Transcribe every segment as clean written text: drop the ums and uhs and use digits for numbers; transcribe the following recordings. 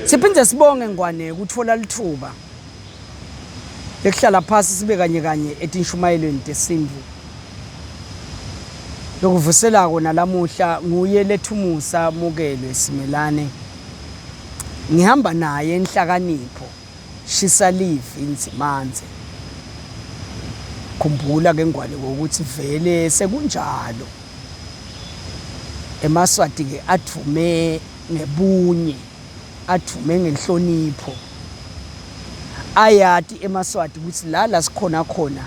Siphinde sibonge Ngwane kutfola litfuba lekuhlala phasi sibe kanye kanye etinshumayelweni tesintfu. Lokuvuselako nalamuhla nguye Lethumusa Mukelwe Simelane. Ngihamba naye Nhlakanipho Shisa Livi Ndzimandze. Khumbula ke Ngwane ukuthi vele sekunjalo. EmaSwati ke advume ngebunye, advume ngenhlonipho. Ayati emaSwati ukuthi la la sikhona khona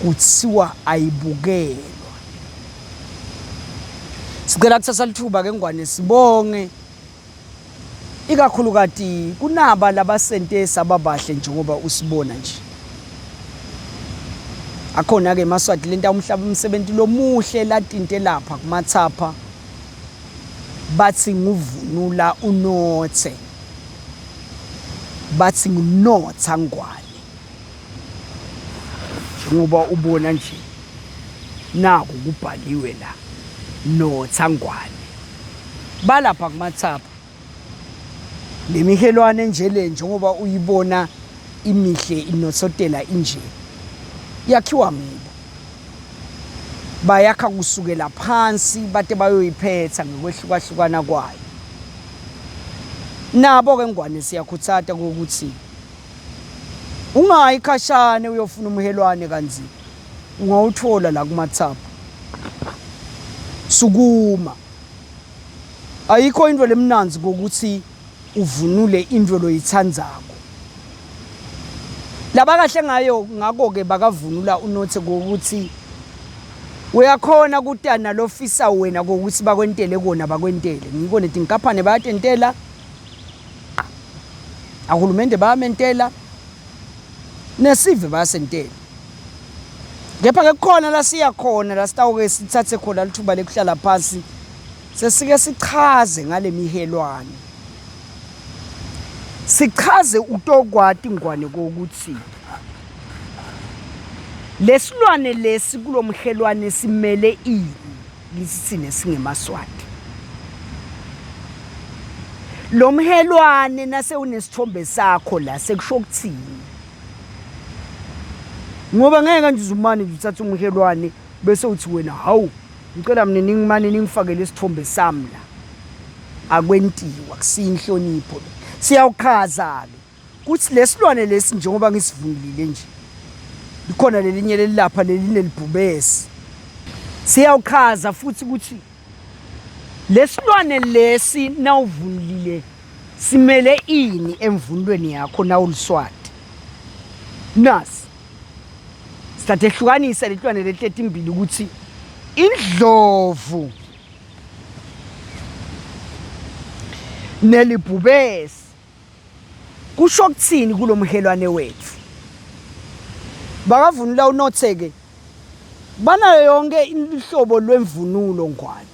kutsiwa ayibukelwa. Sicela kuthatha lithuba ke Ngwane sibonge ikakhulukati kunaba labasente saba bahle njengoba usibona nje. Akhona ke emaSwati lenta umhlaba umsebenti lomuhle latinte lapha kuMatsapha batsi nguvunula unotse batsi ngunotsa Ngwane. Njengoba ubona nje naku kubhaliwe la Notsa Ngwane. Balapha kuMatsapha. Lemihelwane nje le njengoba uyibona imihle inotsotela inje yakhiwa ngibo. Bayakha kusukela phansi bate bayoyiphetha ngekwehlukahlukana kwayo. Nabo-ke Ngwane siyakhutsata ukuthi Ungayi khashane uyofuna umhelwane kanzi ungawuthola la kumathapha. Sukuma. Ayikho into lemnandzi kokuthi uvunule into loyitsandzako. Labakahle ngayo ngako-ke bakavunula unothe kokuthi uyakhona kutana lofisa wena kokuthi bakwentele kona bakwentele. Ngiko netinkampani bayatentela ahulumende bayamentela nesive bayasentela kepha-ke kukhona la siya khona la sitawuke sithathe khona lithuba lekuhlala phansi sesike sichaze ngale mihelwane sichaze utokwati ngwane kokuthi lesilwane lesi kulomhelwane simele ini Kithi thina singemaSwati. Lo mhelwane nase unesithombe sakho la sekusho ukuthini? Ngoba ngeke nje uzumane nje uthathe umhelwane bese uthi wena hawu ngicela mina ningimane ningifakele isithombe sami la. Akwentiwa kusinhlonipho. Siyawuchaza-ke. Kuthi lesilwane lesi njengoba ngisivunulile nje likhona lelinye lelilapha lelinelibhubesi siyawuchaza futhi ukuthi lesilwane lesi nawuvunulile simele ini emvunulweni yakho nawuliswati nasi sithathehlukanisa letilwane leti letimbili ukuthi indlovu nelibhubesi Kusho kuthini kulomhelwane wethu? Bakavunula uNothe-ke banayo yonke inhlobo lwemvunulo Ngwane.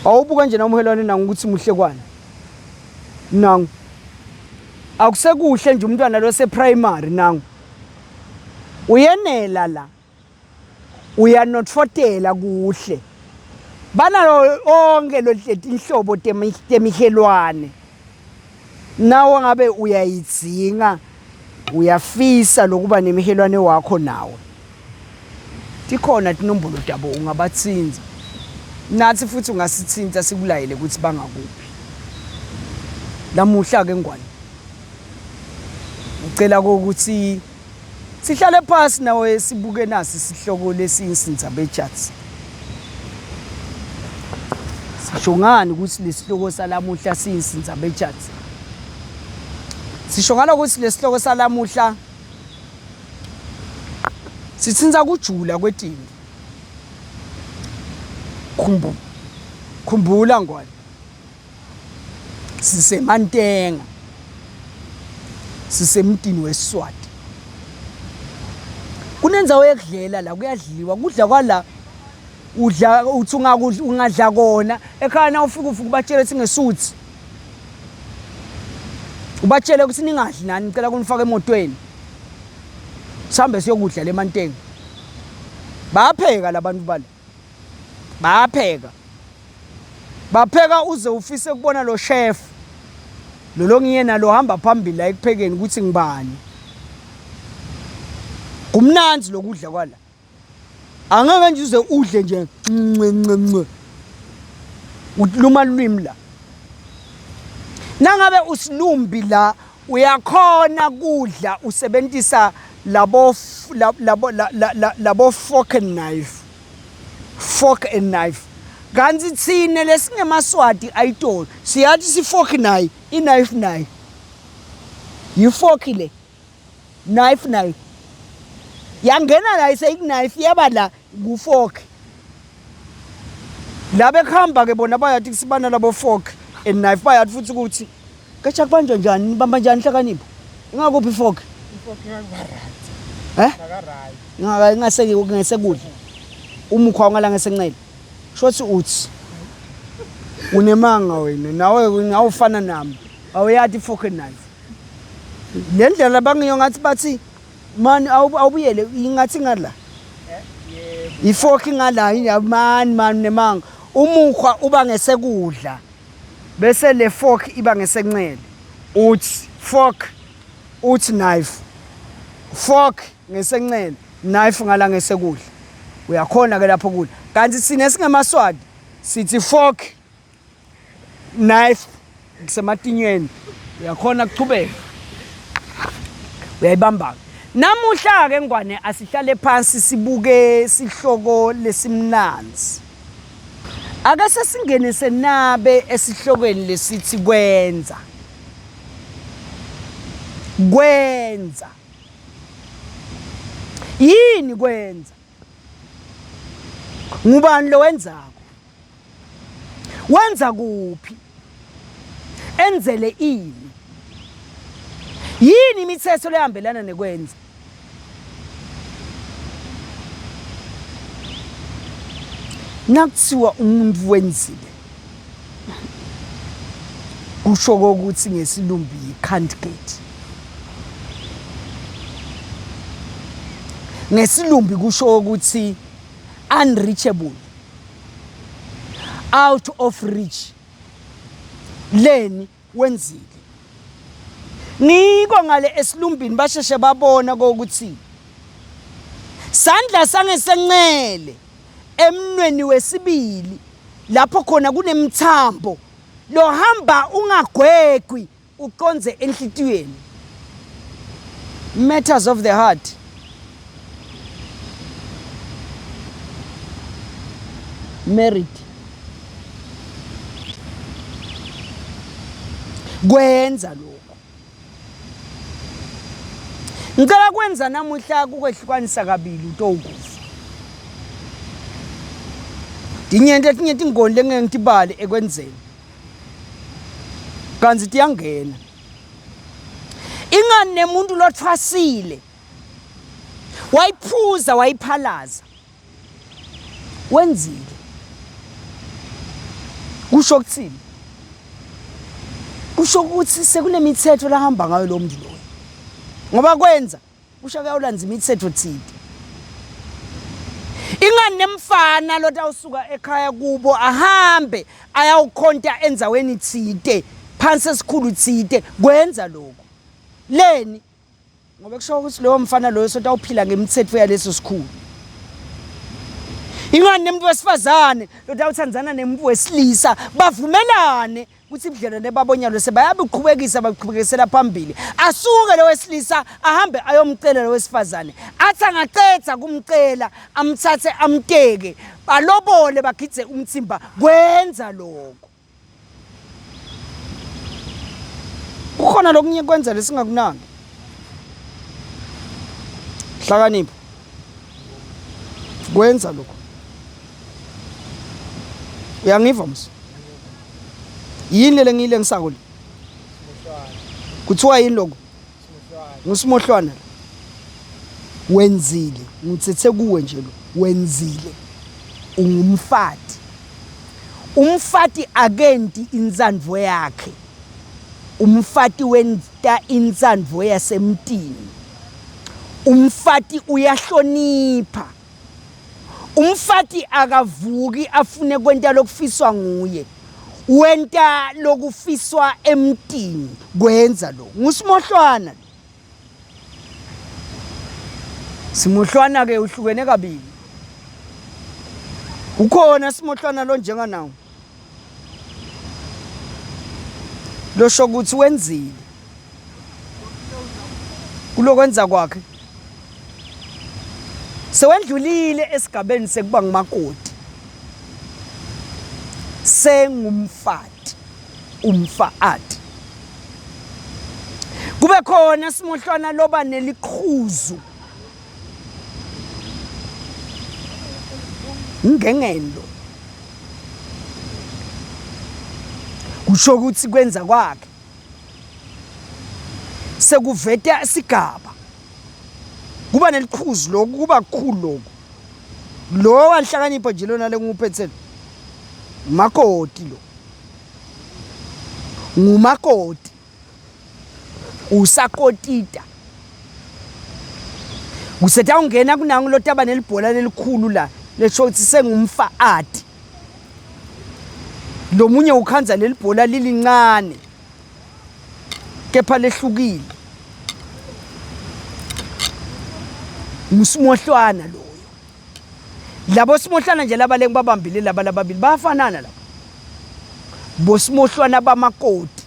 Awubuka nje nomhelwane nangu ukuthi muhle kwani. Nangu. Akusekuhle nje umntwana lose primary nangu. Uyenela la. Uyanotfotela kuhle. Banalo onke letinhlobo temihelwane. Nawe ngabe uyayidzinga uyafisa lokuba nemihelwane wakho nawe. Tikhona tinombolo tabo ungabatsintsa. Natsi futsi ungasitsintsa sikulayele kutsi bangakuphi. Lamuhla ke Ngwane ngicela ukuthi Sihlale phasi nawe sibuke nasi sihloko lesiyinsindzabejatsi. Sisho ngani ukuthi lesihloko salamuhla siyinsindzabejatsi? Sisho ngalo ukuthi lesihloko salamuhla sitsintsa kujula kwetinto. Khumbu khumbula Ngwane. Sisemantenga. Sisemtini wesiSwati. Kunendzawo yekudlela la kuyadliwa kudla kwala udla uthi ungakudla ungadla kona ekhaya na ufika ufika ubatshele ukuthi ngesuthi ubatshele ukuthi ningadli nani ngicela kunifaka emotweni sihambe siyokudla le mantenga. Bayapheka labantu bale. Bayapheka. Bapheka uze ufise kubona lo chef. Lo longiyena lo hamba phambili la ekuphekeni ukuthi ngibani. Kumnandzi lokudla kwala. Angeke nje uze udle nje nce nce nce. Uluma lwimi la. Nangabe usilumbi la uyakhona kudla usebenzisa labo labo labo fork and knife. Fork and knife. Kanti thina lesingemaswati ayitolo siyathi si fork nayi i knife nayi. Yi fork le. Knife nayo yangena la iseyiknife yaba la ku-fork la bekuhamba ke bona bayathi kusibana labo fork and knife bayathi futhi ukuthi kecha kubanjwa njani nibamba njani hlakanipho ingakuphi i-fork eh ingase ngesekudla umukhwa ungala ngesencele shothi uthi unemanga wena nawe ngawufana nami awuyathi i-fork and knife Le ndlela bangiyo ngathi bathi mani awubuyele ingathi ngala. Ifork ngala mani mani nemanga. Umukhwa uba ngesekudla bese le fork iba ngesenxele. Uthi fork uthi knife. Fork ngesenxele, knife ngala ngesekudla. Uyakhona ke lapho kudla. Kanti sine singemaswati sithi fork knife kusematinyweni uyakhona kuchubeka uyayibamba namuhla ke ngwane asihlale phansi sibuke sihloko lesimnanzi ake sesingene senabe esihlokweni lesithi kwenza kwenza yini kwenza ngubani lo wenzako Wenza kuphi? Enzele ini? Yini imithetho lehambelana nekwenza? Nakuthiwa umuntu wenzile kusho kokuthi ngesilumbi yi-can't get. Ngesilumbi kusho ukuthi unreachable. out of reach leni wenzile ngiko ngale esilumbini basheshe babona kokuthi sandla sangesenxele emnweni wesibili lapho khona kunemthambo lohamba ungagwegwi uqonze enhlitiyweni matters of the heart married kwenza lokho ngicela kwenza namuhla kukwehlukanisa kabili utowukufa tinyenti etinye tingoni lengeke ngitibale ekwenzeni kanti tiyangena ingani nemuntu lothwasile wayiphuza wayiphalaza wenzile kusho kuthini kusho ukuthi sekunemithetho lahamba ngayo lo muntu loyo ngoba kwenza Kusho kuyawulanza imithetho thide. Ingani nemfana lotawusuka ekhaya kubo ahambe ayawukhonta endzaweni thide phansi esikhulu thide kwenza lokho. Leni ngoba kusho ukuthi loyo mfana loyo sotawuphila ngemithetho yaleso sikhulu. Ingani nemuntu wesifazane lotawuthandzana nemuntu wesilisa bavumelane Kuthi ubudlelwane babonyalo sebayabuqhubekisa baqhubekisela phambili. Asuke lo wesilisa ahambe ayomcela lo wesifazane. Athi angaqeda kumcela amthathe amteke balobole bagidze umthimba kwenza lokho. Kukhona lokunye kwenza lesingakunaki. Hlakanipho. Kwenza lokho. Uyangiva mos? Yini le ngiyilengisako le? Kuthiwa yini lokho? Ngusimohlwana lo. Wenzile, ngithethe kuwe nje lo. Wenzile. Ungumfati. Umfati akenti insandvo yakhe. Umfati wenta insandvo yasemtini. Umfati uyahlonipha. Umfati akavuki afune kwenta lokufiswa nguye. Wenta lokufiswa emtini kwenza lo. Ngusimohlwana lo. Simohlwana ke uhlukene kabili. Ukhona simohlwana lo njenganawo. Losho ukuthi wenzile. Kulokwenza kwakhe sewendlulile esigabeni sekuba ngumakoti. Sengumfati. Umfaati. Kube khona simohlwana loba neliqhuzu. Ngengeni lo. Kusho ukuthi kwenza kwakhe sekuveta sigaba. Kuba neliqhuzu lokhu kuba kukhulu lokhu. Lo wanhlakanipho nje lona lengiwuphethele. Umakoti lo. Ngumakoti. Usakotita. Kusetawungena kunangu lotaba nelibhola lelikhulu la lesho ukuthi sengumfaati. Lo munye ukhandza leli bhola lilincane kepha lehlukile. Ngusimohlwana loyo. Labo simohlwana nje laba lengibabambile laba lababili bayafanana laba. Bosimohlwana bamakoti.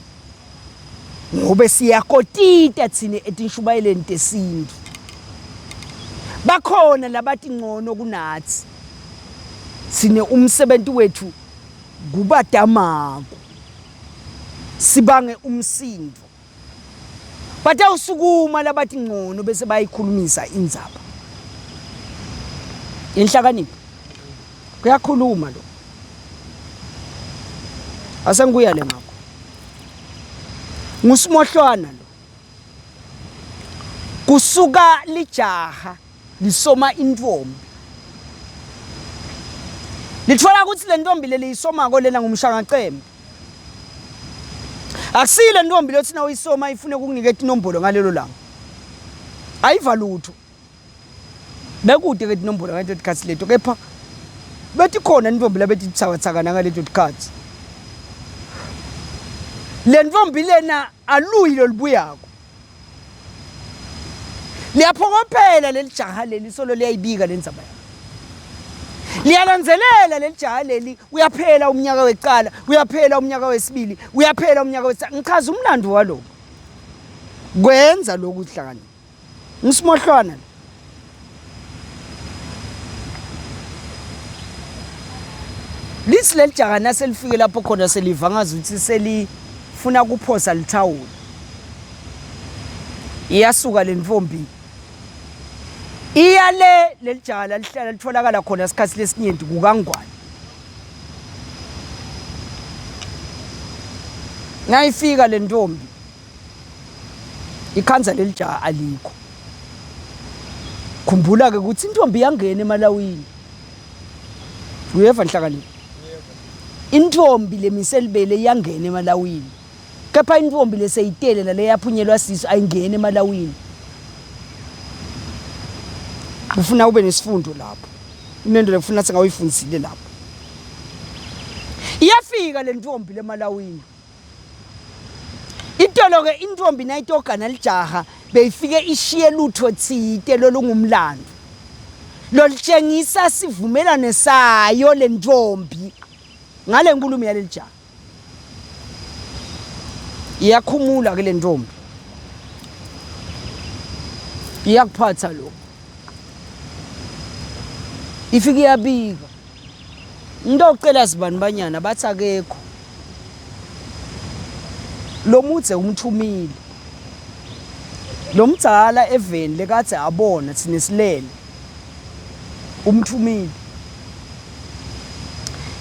Ngobe siyakotita thina etinshubayeleni tesintu. Bakhona labathi ngcono kunathi. Sine umsebenzi wethu kubadamako. Sibange umsindo. Batawusukuma labathi ngcono bese bayikhulumisa indzaba. Inhlakanipho. Kuyakhuluma lo. Asengikuyale ngakho. Ngusimohlwana lo. Kusuka lijaha lisoma intfombi. Litfola ukuthi le ntombi leli isomako lena ngumshangacembe. Akusile ntombi lothi na uyisoma ifune ukukunika inombolo ngalelo langa. Ayiva lutho. Bekude ke tinombolo ngaleto tikhatsi leto kepha betikhona intfombi labetitsakatsakana ngaleto tikhatsi. Le ntfombi lena aluyi lolubuyako. Liyaphokophela leli jaha leli solo liyayibika le ndzaba yalo. Liyalandzelela leli jaha leli uyaphela umnyaka wecala, uyaphela umnyaka wesibili, uyaphela umnyaka wesithathu. Ngichaza umlando walokhu. Kwenza lokhu kuhlakanipha. Ngisimohlwana lo. Lithi leli jaka naselifike lapho khona seliva ngazuthi selifuna kuphosa lithawula. Iyasuka le ntombi. Iya le leli jaka lalihlala litholakala khona isikhathi lesinyenti kukaNgwane. Nayifika le ntombi Ikhanza leli jaha alikho. Khumbula ke ukuthi intombi iyangena emalawini. Uyeva Nhlakanipho? Intombi lemiselibele iyangena emalawini. Kepha intombi leseyitele nale yaphunyelwa sisu ayingeni emalawini. Ufuna ube nesifundo lapho. Unento lekufuna singawuyifundisile lapho. Iyafika le ntombi lemalawini. Itolo-ke intfombi nayitogana lijaha beyifike ishiye lutho tsite lolungumlandvo lolutshengisa sivumelwane sayo le ntfombi ngale nkulumo yaleli jaha. Iyakhumula ke le ntombi. Iyakuphatha lokho. Ifike iyabika. Ngitocela sibani banyana bathi akekho. Lo mudze umthumile. Lo mdzala eveni lekadze abona thina silele. Umthumile.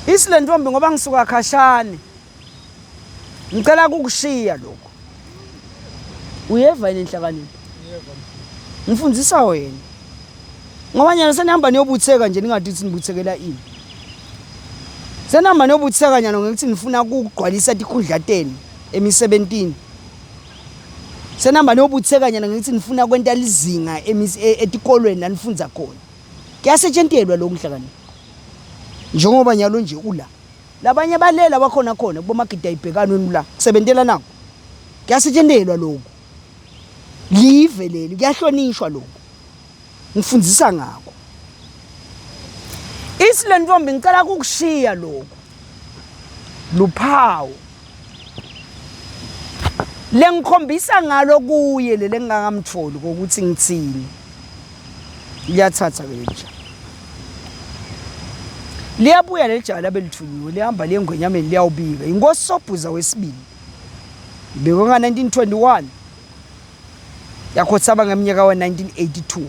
Isi le ntombi ngoba ngisuka khashane. Ngicela kukushiya lokho. Uyeva yini inhlakanipho? Ngifundisa wena. Ngoba nyana senihamba niyobutheka nje ningathi ukuthi nibuthekela ini. Senihamba niyobutheka nyana ngokuthi nifuna ukugqwalisa tikhundla tenu emisebentini. Senihamba niyobutheka nyana ngokuthi nifuna kwenta lizinga e, etikolweni la nifundza khona. Kuyasetshentelwa lokhu nhlakanipho. Njengoba nyalo nje ula. Labanye balela bakhona khona kubomagida ibhekani wena ula. Kusebentela nako. Kuyasetshentelwa lokhu. Live leli kuyahlonishwa lokhu. Ngifundisa ngakho. Ithi le ntombi ngicela kukushiya lokhu. Luphawu. Lengikhombisa ngalo kuye lele ngingakamtholi kokuthi ngithini. Liyathatha ke leli jaha. Liyabuya leli jaha labe lithunyiwe lihamba liye engwenyameni liyawubika. Inkosi Sobhuza wesibili. Ibikwe nga-1921. Yakhothama ngeminyaka wa-1982.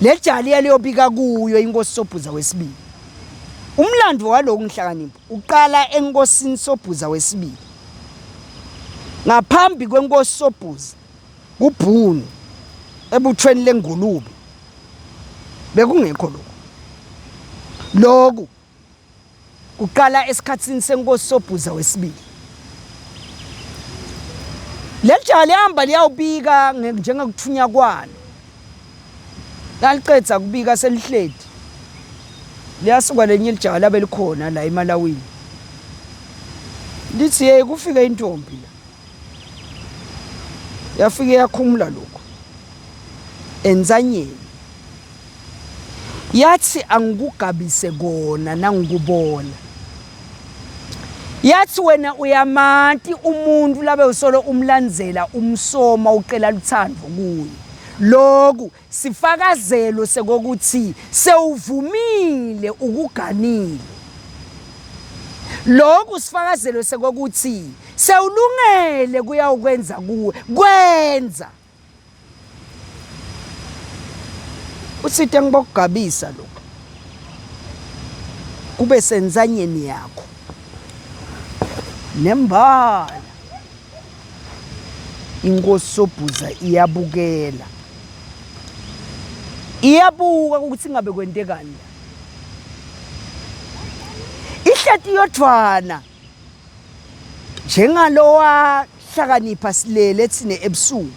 Leli jaha liya liyobika kuyo inkosi Sobhuza wesibili. Umlando waloku nhlakanipho uqala enkosini Sobhuza wesibili. Ngaphambi kwenkosi Sobhuza kuBhunu ebuthweni lengulube bekungekho lokhu. Lokhu kuqala esikhathini senkosi Sobhuza wesibili. Leli jaha lihamba liyawubika njengokuthunya kwalo. Laliqeda kubika selihledi. Liyasuka lenye lijaha labe likhona la eMalawini. Lithi hey kufike intombi la. Yafike yakhumula lokho. Enzanyeni. Yathi angikugabise kona nangikubona. Yathi wena uyamati umuntu labe usolo umlandzela umsoma ucela luthando kuye. Lokhu sifakazelo sekokuthi sewuvumile ukuganile. Lokhu sifakazelo sekokuthi sewulungele kuyawukwenza kuwe kwenza. Uthite ngibokugabisa lokhu kube senzanyeni yakho nembala inkosi Sobhuza iyabukela iyabuka ukuthi ngabe kwentekani la ihleti yodvwana njengalowa hlakanipha silele thina ebusuku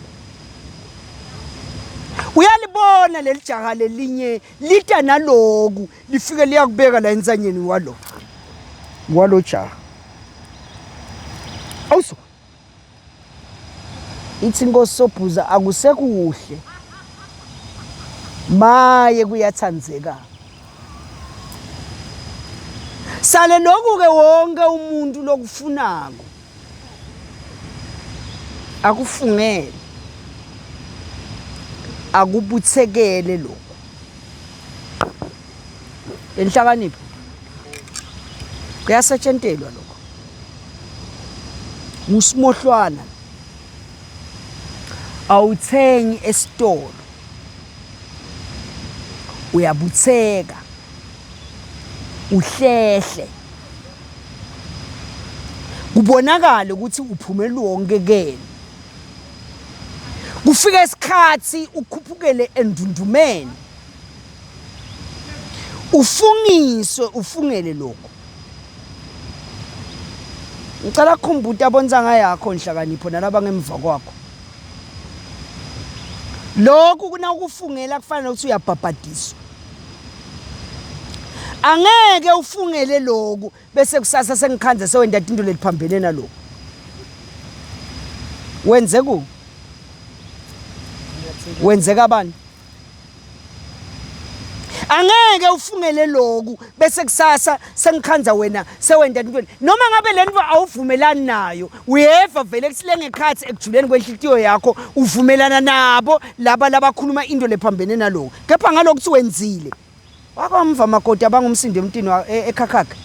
uyalibona leli jaha lelinye lita naloku lifike liyakubeka la entsanyeni walo walo jaha awuso ithi inkosi Sobhuza akusekuhle maye kuyathandzeka sale lokhu ke wonke umuntu lokufunako akufungele akubuthekele lokhu enhlakanipho kuyasetshentelwa lokho ngusimohlwana awuthengi esitolo uyabutheka uhlehle kubonakale ukuthi uphumela wonke keni kufika isikhathi ukhuphukele endundumeni ufungiswe ufungele lokho ngicela kukhumbuta abontsanga yakho nhlakanipho nalaba ngemva kwakho lokhu kunakufungela kufana nokuthi uyabhabhadiswa angeke ufungele lokhu bese kusasa sengikhanze sewenda into leliphambene nalokhu wenze ku wenzeka bani angeke ufungele lokhu bese kusasa sengikhanza wena sewenda entweni noma ngabe le nto awuvumelani nayo uyeva vele kusile ngekhathi ekujuleni kwenhlitiyo yakho uvumelana nabo laba labakhuluma into lephambene nalokhu kepha ngalokhu kuthi wenzile wakwamva makoti abangumsindo emntwini e, ekhakhakhe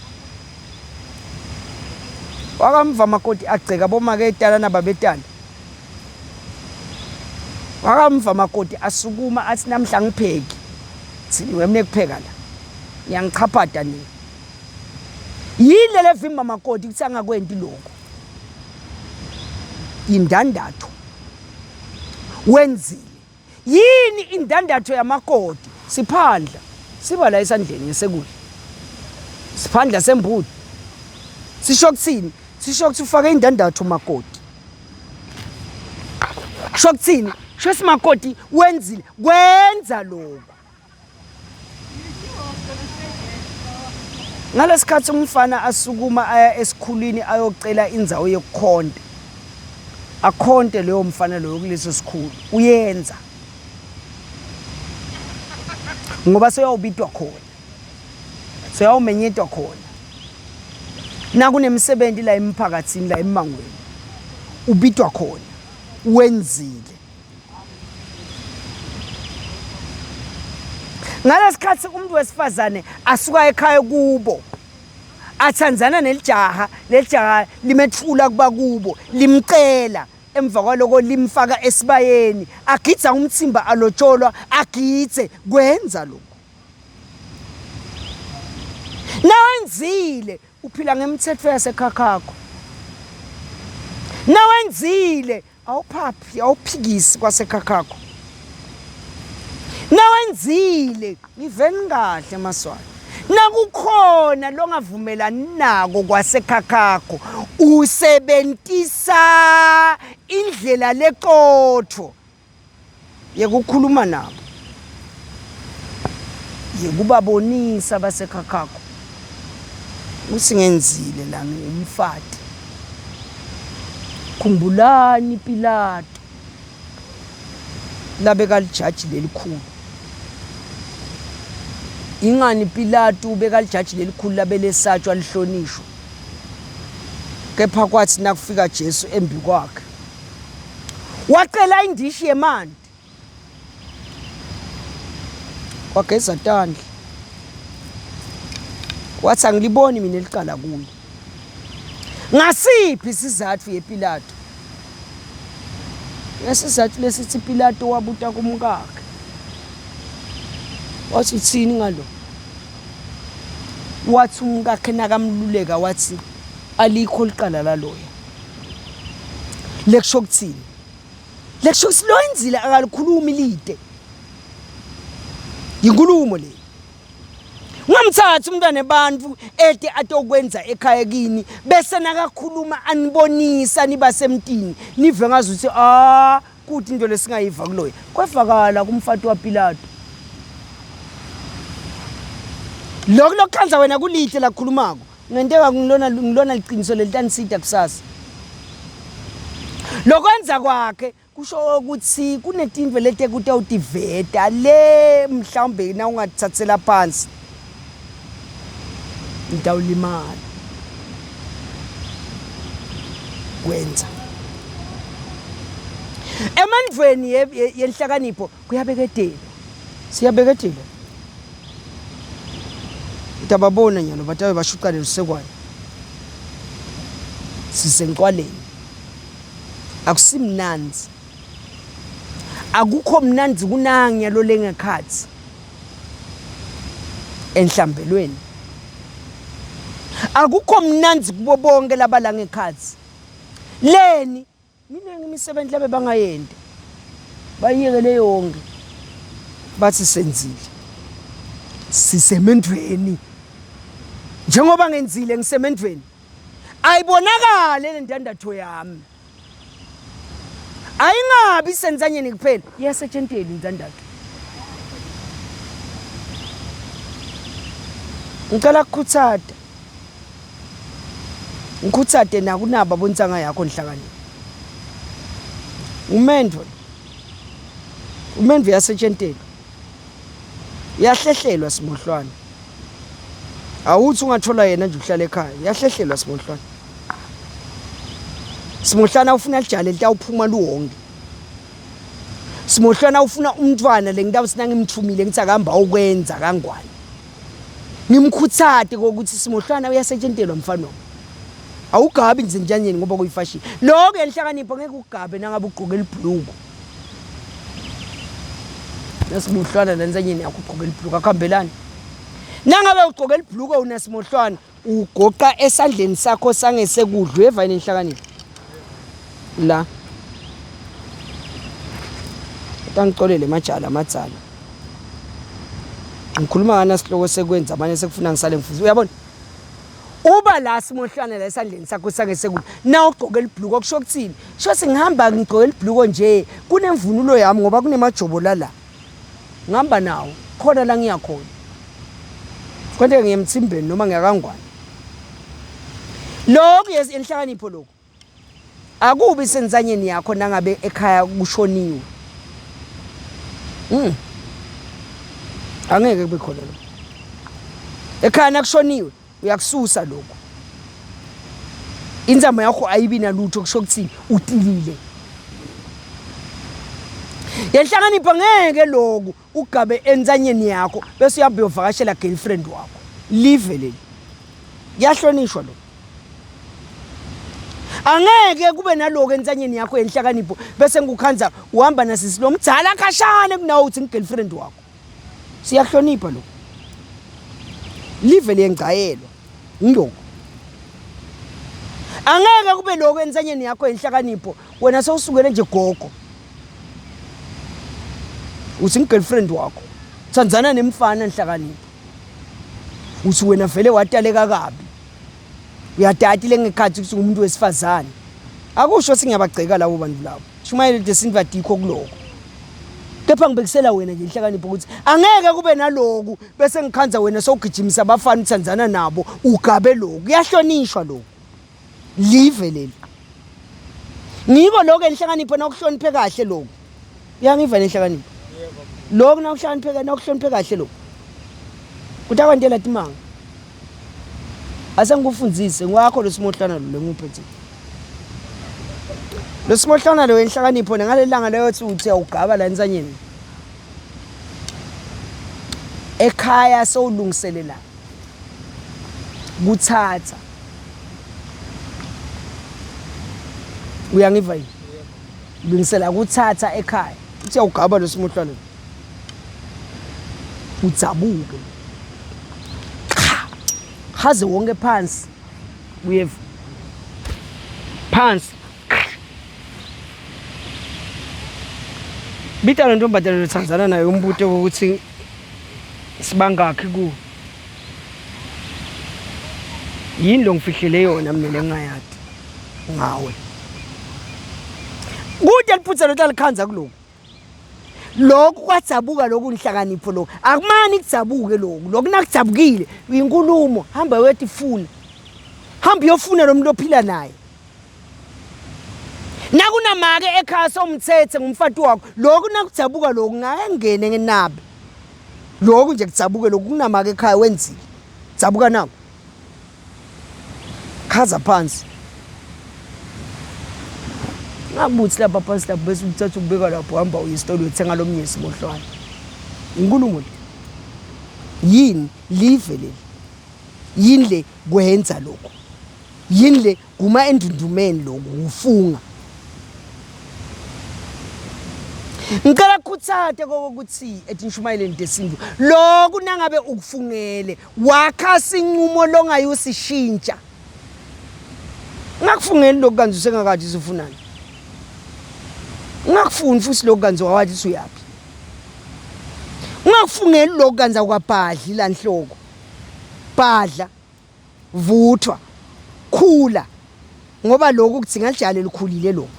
wakamva makoti agceka bomake etala nababetala wakamva makoti asukuma athi namhla ngipheki thini wemne kupheka la ngiyangichaphata nina yini le vimba makoti ukuthi angakwenti lokho indandatho wenzile Yini indandatho yamakoti? Siphandla. Siba la esandleni ngesekudla. Siphandla sembuti. Sisho kuthini? Sisho ukuthi ufake indandatho makoti. Sho kuthini? Sho simakoti wenzile. Kwenza lokho. Ngalesikhatsi umfana asukuma aya esikhulwini ayocela indzawo yekukhonta, akhonte loyo mfana loyo kuleso sikhulu, uyendza. Ngoba seyawubitwa khona. Seyawumenyetwa khona. Nakunemisebenti la emphakatsini la emmangweni, ubitwa khona, wenzile. Ngalesikhatsi umuntu wesifazane asuka ekhaya kubo atsandzana nelijaha, lelijaha limetfula kuba kubo, limcela emva kwaloko limfaka esibayeni, agidza umtsimba alotsholwa, agidze kwenza lokhu. Nawenzile uphila ngemitsetfo yasekhakhakho. Nawenzile Awuphaphi, awuphikisi kwasekhakhakho. Nawenzile, ngiveni kahle maSwati. Nakukhona longavumelani nako kwasekhakhakho, usebentisa indlela leqotho yekukhuluma nabo, yekubabonisa basekhakhakho kutsi ngenzile la ngingumfati. Khumbulani Pilato labekalijaji lelikhulu. Ingani Pilato bekalijaji lelikhulu labelesatshwa lihlonishwa. Kepha kwatsi nakufika Jesu embikwakhe, wacela indishi yemanti. Wageza tandla. Wathi angiliboni mina elicala kuye. Ngasiphi isizathu yePilato? Ngesizathu lesithi Pilato wabuta kumkakhe. Wathi uthini ngalo? Wathi umkakhe nakamluleka wathi alikho licala laloya. Lekusho kuthini? Lekusho ukuthi lo enzile akalikhulumi lide. Yinkulumo le. Ungamthathi umntwana ebantfu ete atokwenza ekhaya kini bese nakakhuluma anibonisa niba semtini nive ngazuthi ah kuthi into lesingayiva kuloya. Kwevakala kumfati waPilato. Lokhu lokukhandla wena kulihle lakhulumako. Ngenteka ngilona ngilona liqiniso lelitanisida kusasa. Lokwenza kwakhe kusho ukuthi kunetinto lete kutawutiveta le mhlawumbe na ungatithathela phansi ngitawulimala kwenza emandvweni yenhlakanipho kuyabeketelwa siyabeketela utababona nyalo batabe bashucane lusekwane sisencwaleni akusimnandzi akukho mnandzi kunanya lo lengekhatsi enhlambelweni akukho mnandzi kubo bonke labala ngekhatsi leni Miningi imisebenzi labe bangayenti bayiyekele yonke bathi senzile sisemendvweni njengoba ngenzile ngisemendvweni ayibonakale le ndandatho yami ayingabi senzanyeni kuphela iyasetshentela indandatho ngicela kukhuthata Ngikhutsate nakunaba bontsanga yakho Nhlakanipho. Umendvo umendvo uyasetshentelwa. Uyahlehlelwa simohlwane. Awuthi ungathola yena nje uhlala ekhaya, uyahlehlelwa simohlwane. Simohlwana ufuna lijale litawuphuma luwonke. Simohlwana ufuna umntwana lengitawuthi nangimthumile ngithi akahamba awukwenza kangwane. Ngimkhuthate kokuthi simohlwana uyasetshentelwa mfana wami. Awugabi nje entshanyeni ngoba kuyifashini. Lokho enhlakanipho ngeke ugabe nangabe ugqoke libhuluku. Nasimohlwana la entsanyeni yakho ugqoke libhuluku akuhambelani. Nangabe ugqoke libhuluku unasimohlwana ugoqa esandleni sakho sangesekudla uyeva yini inhlakanipho la tangicolele majala amadzala ngikhuluma ngana sihloko sekwenza manje sekufuna ngisale ngifundisa uyabona uba la simohlwana la esandleni sakho sangesekudla na ugqoke libhluko kusho kuthini sho singihamba ngigqoke libhluko nje kunemvunulo yami ngoba kunemajobo lala ngihamba nawo khona la ngiya khona. Kwenteka ngiyemthimbeni noma ngiyakangwane. Lokhu yes inhlakanipho lokhu. Akubi sensanyeni yakho nangabe ekhaya kushoniwe. Angeke kube khona lokho. Ekhaya nakushoniwe uyakususa lokho. Inzamo yakho ayibi nalutho kusho ukuthi utilile. Yenhlakanipho ngeke lokhu ugabe entsanyeni yakho bese uyahamba uyovakashela girlfriend wakho. Live leli. Kuyahlonishwa lokho. Angeke kube naloko entsanyeni yakho yenhlakanipho bese ngikukhanza uhamba nasisi lomdzala khashane kunawe uthi ngigirlfriend wakho. Siyahlonipha lokho. Live liyengcayelwa ngilokho. Angeke kube lokho entsanyeni yakho yenhlakanipho wena sewusukele nje gogo. Uthi ngigirlfriend wakho. Thandzana nemfana nhlakanipho. Uthi wena vele wataleka kabi. Uyadati lengekhathi ukuthi ngumuntu wesifazane. Akusho singiyabagceka labo bantu labo. Shumayela lesintu adikho kuloko. Kepha ngibekisela wena nje inhlakanipho ukuthi angeke kube naloku bese ngikhanza wena sowugijimisa abafana uthandzana nabo ugabe lokhu. Kuyahlonishwa lokhu. Live leli. Ngiko lokho enhlakanipho nakuhloniphe kahle lokhu. Uyangiva nenhlakanipho? Lokhu nakuhloniphe nakuhloniphe kahle lokhu. Kutakwentela timanga. Asengikufundise ngwakho losimohlwana lo lenguphethe. Losimohlwana lo enhlakanipho ngalelanga leyo uthi uthi awugaba la entsanyeni. Ekhaya sowulungiselela kuthatha. Uyangiva yini? Lungisela kuthatha ekhaya. Uthi awugaba losimohlwana. Udzabuke. Cha. Haze wonke phansi. Uyeva. Phansi. Bita le ntombazane lothandzana nayo umbute ukuthi sibangakhi ku. Yini lo ngifihlele yona mina lengingayadi ngawe. Kude liphutha lotalikhandza kuloku. Lokhu kwadzabuka lokhu nhlakanipho lokhu. Akumani kudzabuke lokhu. Lokhu nakudzabukile inkulumo hamba uyotifuna. Hamba uyofuna lo muntu ophila naye. Nakunamake ekhaya somthethe ngumfati wakho. Lokhu nakudzabuka lokhu ngake ngene ngenabe. Lokhu nje kudzabuke lokhu kunamake ekhaya wenzile. Dzabuka nako. Khaza phansi. Ngakubuthi lapha phansi lapho bese uthatha ukubeka lapho uhamba uye esitolo uyothenga lo mnyesi mohlwane. Inkulumo le. Yini live leli? Yini le kwenza lokho? Yini le kuma endundumeni lokhu kufunga? Ngicela kukhuthate kokuthi etinshumayeleni tesintu lokhu nangabe ukufungele wakha sinqumo longayusishintsha. Ungakufungeli lokhu kanti usengakathi usufunani. Ungakufuni futhi lokhu kanti wawathi usuyaphi. Ungakufungeli lokhu kanti awukabhadli la nhloko. Bhadla, vuthwa, khula ngoba lokhu kudinga lijale likhulile lokhu.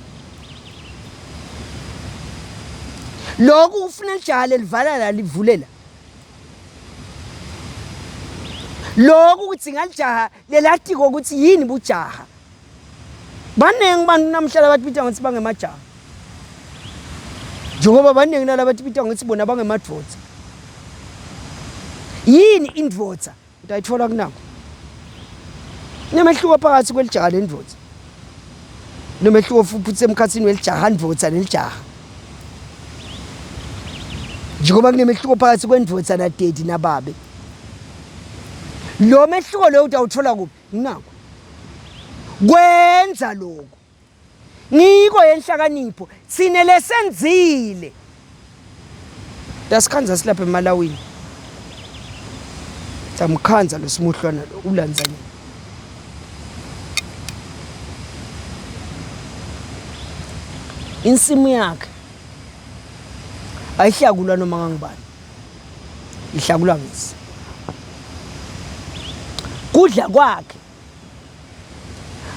Lokhu kufuna lijale livala la livulela. Lokhu kudinga lijaha lelatiko ukuthi yini bujaha. Baningi abantu namhla labatibita ngokuthi bangemajaha. Njengoba baningi nalabatibita ngokuthi bona bangemadvodza. Yini indvodza? Utayithola kunako. Kunemehluko phakathi kwelijaha nendvodza. Kunemehluko futhi emkhathini welijaha ndvodza nelijaha. Njengoba kunemehluko phakathi kwendvodza nadedi nababe. Lo mehluko lo utawuthola kuphi? Nginako. Kwenza lokho. Ngiko yenhlakanipho thina lesenzile. Tasikhanza silapha emalawini. Samkhanza lo simuhlwana lo ulanzanyana. Insimu yakhe ayihlakulwa noma ngangubani. Ihlakulwa ngisi. Kudla kwakhe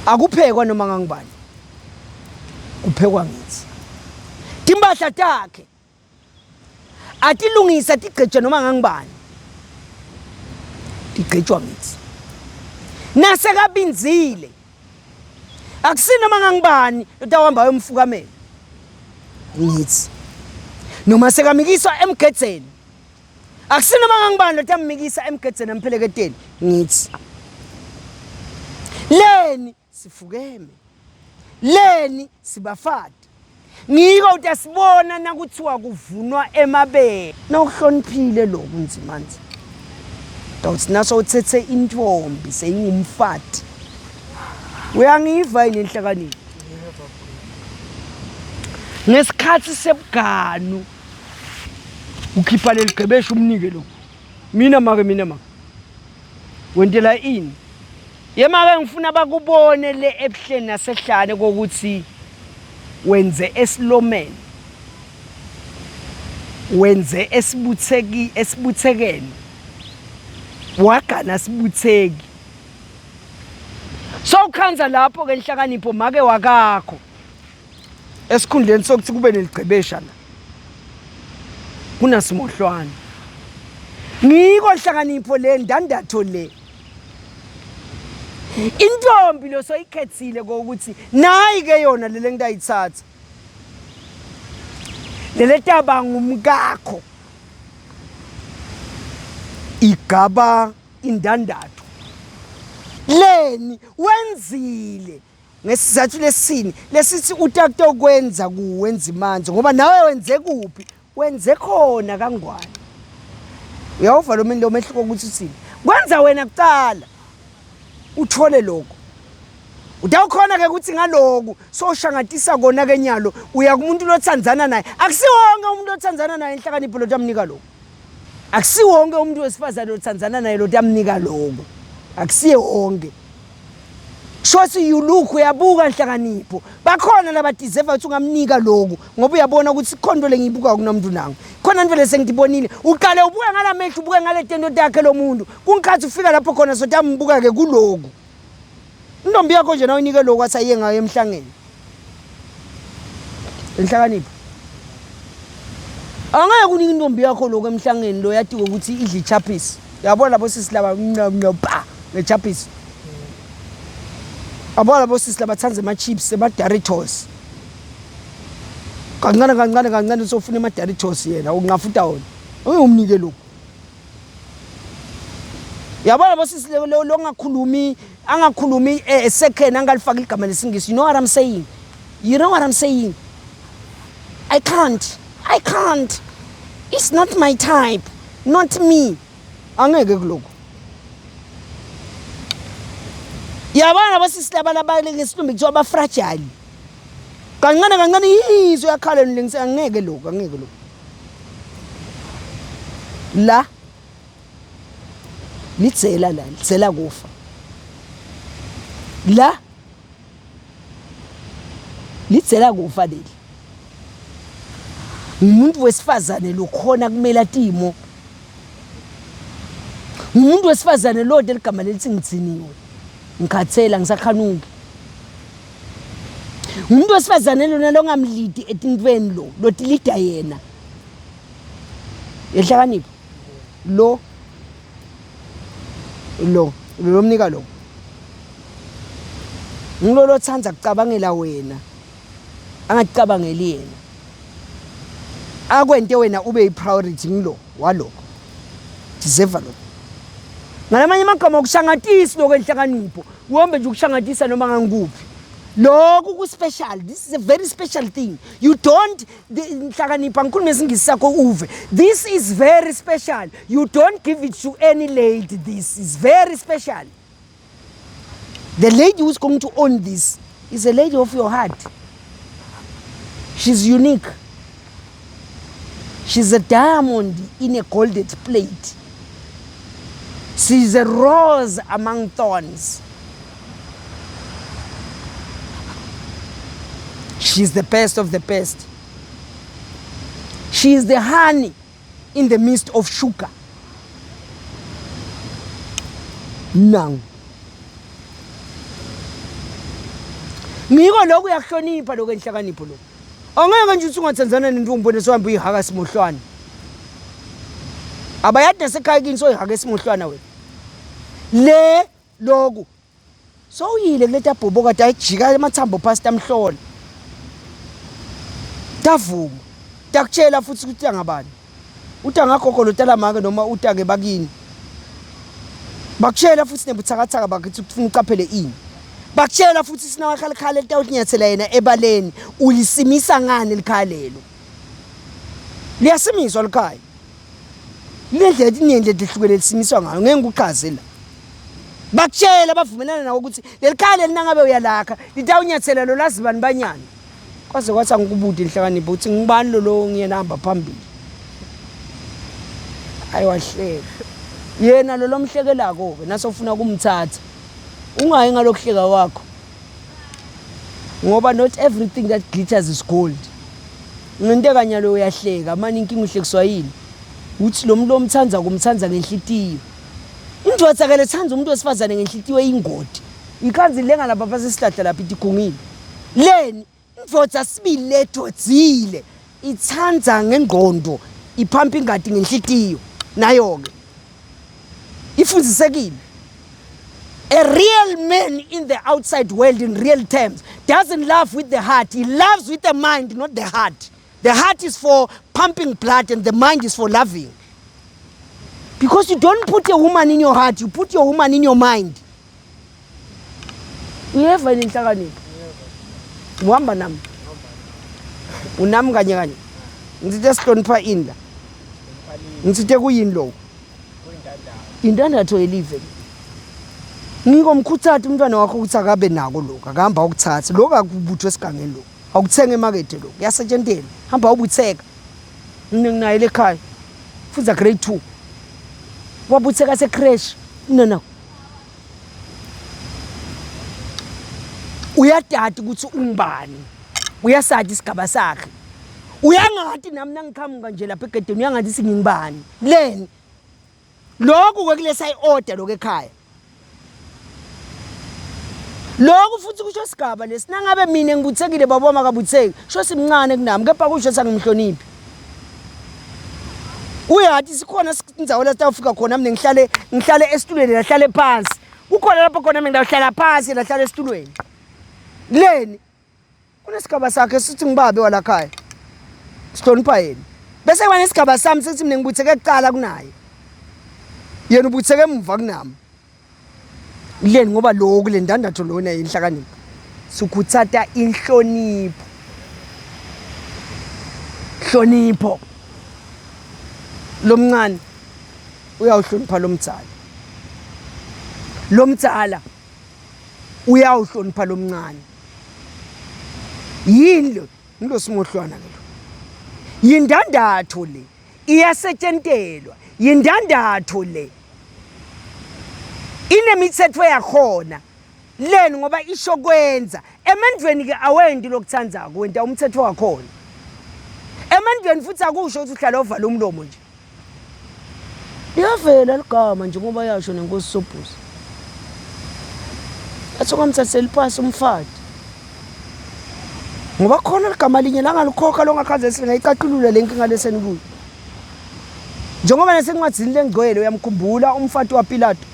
akuphekwa noma ngangubani. Kuphekwa ngithi. Timpahla takhe atilungisa tigcetshwe noma ngangubani. Tigcetshwa ngithi. Nasekabinzile akusinoma ngangibani lotawuhamba ayomfukamela ngithi noma sekamikiswa emgedzeni akusinoma ngangibani lotamikisa emgedzeni ampheleketeni ngithi leni sifukeme leni sibafati ngiko utasibona nakuthiwa kuvunwa emabele nawuhloniphile lokhu nzimandzi tawutsi naso utsetse intfombi seyingumfati uyangiva yini enhlakanipho ngesikhatsi sebuganu ukhipha leli gqebesha umnike lokhu mina make mina make wentela ini Yemake ngifuna bakubone le ebuhleni nasehlane kokuthi wenze esilomeni wenze esibutheki esibuthekeni wagana sibutheki so ukhanza lapho ke nhlakanipho make wakakho esikhundleni sokuthi kube neligcebesha la kunasimohlwane ngiko nhlakanipho le ndandatho le intombi lo soyikhethile kokuthi nayi ke yona lele ngitayithatha lele taba ngumkakho igaba indandatho leni wenzile ngesizathu lesini lesithi utakutokwenza kuwenza imanzi ngoba nawe wenze kuphi wenze khona kangwane uyawuva lo lo mehluko ukuthi uthini kwenza wena kuqala uthole lokho utawukhona ke ukuthi ngaloku soshangatisa kona ke nyalo uya kumuntu lothandzana naye akusiwonke umuntu othandzana naye inhlakanipho lotamnika lokho akusiwonke umuntu wesifazane othandzana naye lotamnika lokho akusiye wonke Shothi you look uyabuka nhlakanipho. Bakhona laba deserve ukuthi ungamnika lokhu ngoba uyabona ukuthi khona into lengiyibuka kunomuntu nangu. Khona into lesengibonile. Uqale ubuka ngalamehlo ubuke ngale tento takhe lo muntu. Kungikhathi ufika lapho khona sothi ambuka ke kuloku. Intombi yakho nje nawuyinike lokhu athi ayiye ngayo emhlangeni. Inhlakanipho. Angeke unike intombi yakho lokho emhlangeni lo yatiwe ukuthi idla ichapisi. Yabona labo sisi laba nqa nqa pa ngechapisi. Yabona labo sisi laba thanda ama chips ema Doritos. Kancane kancane kancane usofuna ama Doritos yena ungafuta wona. Ungumnike lokho. Yabona labo sisi lo longakhulumi angakhulumi eh, second angalifaki igama lesingisi. You know what I'm saying? You know what I'm saying? I can't. I can't. It's not my type. Not me. Angeke kuloko. Yabona labo sisi laba labale ngesilumbi kuthiwa ba fragile. Kancane kancane yizwe yakhala nilengise angeke lokho angeke lokho. La lidzela la lidzela kufa. La lidzela kufa leli ngumuntu wesifazane lokhona kumela timo ngumuntu wesifazane lode ligama lelithi ngigciniwe ngikhathela ngisakhanuki ngumuntu wesifazane lona longamlidi etintweni lo lotilida yena yehlakanipho lo lo lomnika lo ngilolo othanda kucabangela wena angacabangeli yena akwente wena ube i-priority ngilo walokho deserve lokho ngalamanye amagama ukushangatisi lokho enhlakanipho uhambe nje ukushangatisa noma ngangikuphi lokhu ku-special this is a very special thing you don't nhlakanipha ngikhulume isingisi sakho uve this is very special you don't give it to any lady this is very special the lady who's going to own this is a lady of your heart she's unique she's a diamond in a golden plate she's a rose among thorns She's the best of the best. She is the honey in the midst of sugar. Nangu. Ngiko lokhu uyakuhlonipha lokho enhlakanipho lokho. Angeke nje uthi ungathandzana nentombi wena sohambe uyihaka simohlwane. Abayadi nasekhaya kini soyihaka esimohlwana wena. Le loku sowuyile kuleta bhoboka tayijika emathambo phasi tamhlola. Tavuma. Takutshela futhi ukuthi angabani. Uta ngagogo lotala make noma uta ke bakini. Bakutshela futhi nebuthakathaka bakhe ukuthi ufuna uqaphele ini. Bakutshela futhi sinawakhalikhala elitawulinyathela yena ebaleni ulisimisa ngani likhaya lelo. Liyasimiswa likhaya. Lindlela etiningi letihlukene lisimiswa ngayo ngeke ngikuchaze la. Bakutshela bavumelana nawo ukuthi leli khaya leli nangabe uyalakha litawunyathela lo lazibani banyana. Kwaze kwathi angikubude inhlakanipho ukuthi ngubani lo lo ngiyena hamba phambili. Hayi wahleka. Yena lo lomhlekelako ke nasofuna kumthatha. Ungayi ngalokuhleka kwakho. Ngoba not everything that glitters is gold. Ngento kanyalo uyahleka manje inkinga uhlekiswa yini? Uthi lo muntu omthanda kumthanda ngenhlitiyo. Indoda ke lethanda umuntu wesifazane ngenhlitiyo eyingoti. Ikhanzi lenga lapha phasi isihlahla lapha itigungile. Leni indoda sibili ledodzile ithanda ngengqondo iphampa ingadi ngenhlitiyo nayo ke. Ifundisekile. A real man in the outside world in real terms doesn't love with the heart. He loves with the mind, not the heart. The heart is for pumping blood and the mind is for loving. Because you don't put a woman in your heart, you put your woman in your mind. Uyeva yini inhlakanipho? Uhamba nami. Unami kanye kanye. Ngithe sihlonipha ini la. Ngithe kuyini lokho? Indandatho yelive. Ngiko mkhuthatha umntwana wakho ukuthi akabe nako lokho, akahamba ukuthatha. Lokho akubuthwe esigangeni lokho. Awukuthenga emakethe lokho, kuyasetshentelwa. Hamba ubutheka. Mina nginaye lekhaya. Funza grade 2. Wabutheka se creche. Nana. Uyadada ukuthi ungubani. Uyasadi isigaba sakhe. Uyangati nami nangiqhamuka nje lapha egedeni uyangathi singingubani. Leni Lokhu kwekulesa i-order lokho ekhaya. Lokhu futhi kusho sigaba lesi nangabe mina ngibuthekile baba wami akabutheki sho simncane kunami kepha kusho sangimhloniphi. Uyathi sikhona indzawo la sitawufika khona mina ngihlale ngihlale esitulweni lahlale phansi. Kukhona lapho khona mina ngidawuhlala phansi lahlale esitulweni. Leni Kunesigaba sakhe sithi ngibabe walakhaya. Sihlonipha yena. Bese kuba nesigaba sami sithi mina ngibutheke kuqala kunaye. Yena ubutheke emuva kunami. Leni ngoba lokhu le ndandatho lona inhlakanipho. Sukhuthata inhlonipho. Hlonipho. Lomncane uyawuhlonipha lomdzala. Lomdzala uyawuhlonipha lomncane yini lo ngilosimohlwana ke lo yindandatho le iyasetshentelwa yindandatho le inemithetho yakhona leni ngoba isho kwenza emendweni ke awendi lokuthandzako wenta umthetho wakhona emendweni futhi akusho ukuthi uhlala uvala umlomo nje Liyavela ligama njengoba yasho nenkosi Sobhuza. Athi ungamthatheli phasi umfati. Ngoba khona ligama linye langalikhokha longakhaze singayicaculula le nkinga lesenikuyo. Njengoba nasencwadini lengcwele uyamkhumbula umfati waPilato.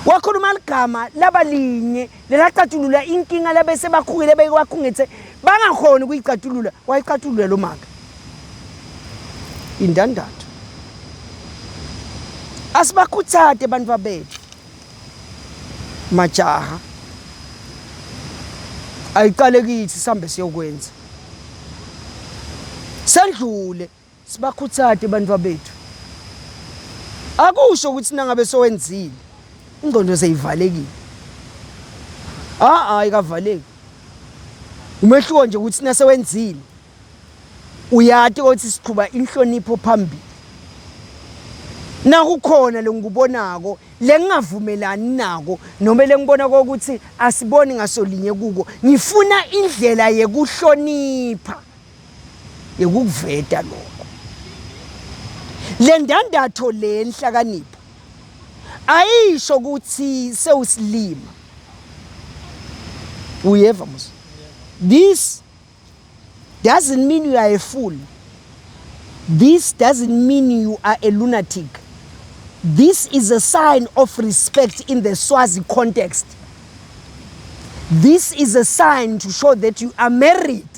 Wakhuluma ligama laba linye lelacatulula inkinga labese bakhukile beyiwakhungethe bangakhoni ukuyicatulula wayicatulula lo maka. Indandatho. Asibakhuthate abantu babethu. Majaha. Ayiqale kithi sihambe siyokwenza. Sendlule sibakhuthate abantu babethu. Akusho ukuthi nangabe sowenzile ingqondo seyivalekile. Ah ah ikavaleki. Umehluko nje ukuthi nasewenzile Uyati ukuthi siqhuba inhlonipho phambili. Nakukhona lengikubonako lengingavumelani nako noma lengibona kokuthi asiboni ngasolinye kuko, ngifuna indlela yekuhlonipha yekukuveta lokho. Le ndandatho le nhlakanipho ayisho ukuthi sewusilima. Uyeva mos? This doesn't mean you are a fool. This doesn't mean you are a lunatic. This is a sign of respect in the Swazi context. This is a sign to show that you are married.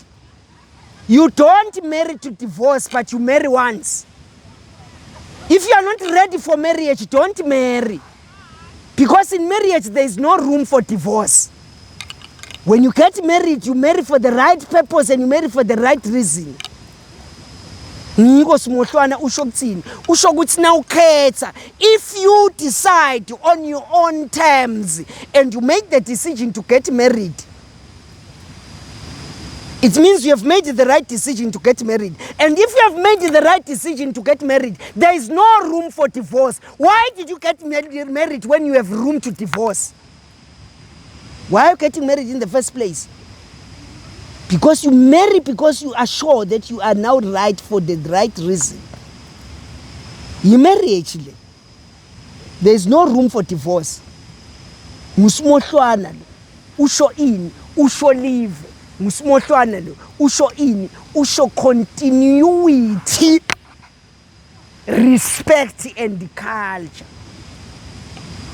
You don't marry to divorce, but you marry once. If you are not ready for marriage, don't marry. Because in marriage, there is no room for divorce. When you get married, you marry for the right purpose and you marry for the right reason. Ngiko simohlwana usho kuthini? Usho ukuthi nawukhetha, if you decide on your own terms and you make the decision to get married, it means you have made the right decision to get married. And if you have made the right decision to get married, there is no room for divorce. Why did you get married when you have room to divorce? Why are you getting married in the first place? Because you marry because you are sure that you are now right for the right reason. You marry actually. There is no room for divorce. Ngusimohlwana lo. Usho ini? Usho live. Ngusimohlwana lo. Usho ini? Usho continuity, respect and culture.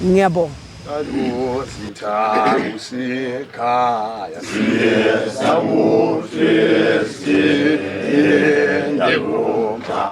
Ngiyabonga. Sitha kusekhaya siye sabuhle siyende kumtha.